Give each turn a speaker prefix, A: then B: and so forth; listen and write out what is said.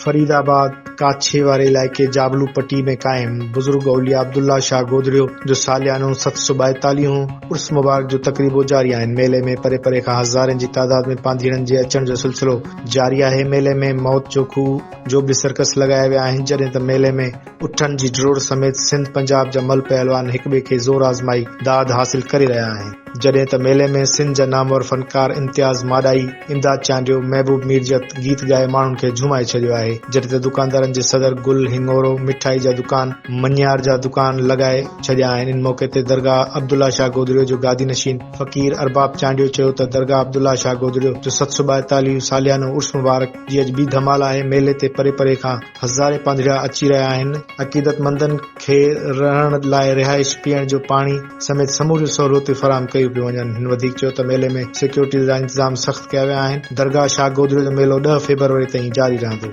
A: فريد آباد ڪاڇي واري علائقي جابلو پٽي ۾ قائم بزرگ اولياء عبدالله شاهه گودڙيو جو ساليانو 742 هون عرس مبارڪ جو تقريبون جاري آهن. ميلي ۾ پري پري کان هزارين جي تعداد ۾ پانڌيئڙن جي اچڻ جو سلسلو جاري آهي. ميلي ۾ موت جو کوهه جو به سرڪس لڳايا ويا آهن جڏهن ته ميلي ۾ اٺن جي ڊوڙ سميت سنڌ پنجاب جا مل پهلوان هڪٻئي کي زور آزمائي داد حاصل ڪري رهيا آهن. جڏهن ته ميلي ۾ سنڌ جا نامور فنڪار امتياز ماڏائي، امداد چانڊيو، محبوب ميرجت گيت ڳائي ماڻهن کي جهومائي ڇڏيو آهي. جڏهن ته دڪاندارن جي صدر گل هڱورو مٺائي جا دڪان، مڃيار جا دڪان لڳائي ڇڏيا آهن. ان موقعي تي درگاهه عبدالله شاهه گودڙيو جو گادي نشين فقير ارباب چانڊيو چيو ته درگاهه عبدالله شاهه گودڙيو جو 742 ساليانو عرس مبارڪ جي اڄ ٻي ڌمال آهي، ميلي تي پري پري کان هزارين پانڌڙيا اچي رهيا آهن، عقيدتمندن کي رهڻ لاء رهائش، پيئڻ جو پاڻي سميت سموريون سهولتون فراهم ڪيون پيون وڃن. هن وڌيڪ چيو ته ميلي ۾ سيڪيورٽي جا انتظام سخت ڪيا ويا آهن، درگاهه شاهه گودڙيو جو ميلو ڏهه فيبروري تائين جاري رهندو.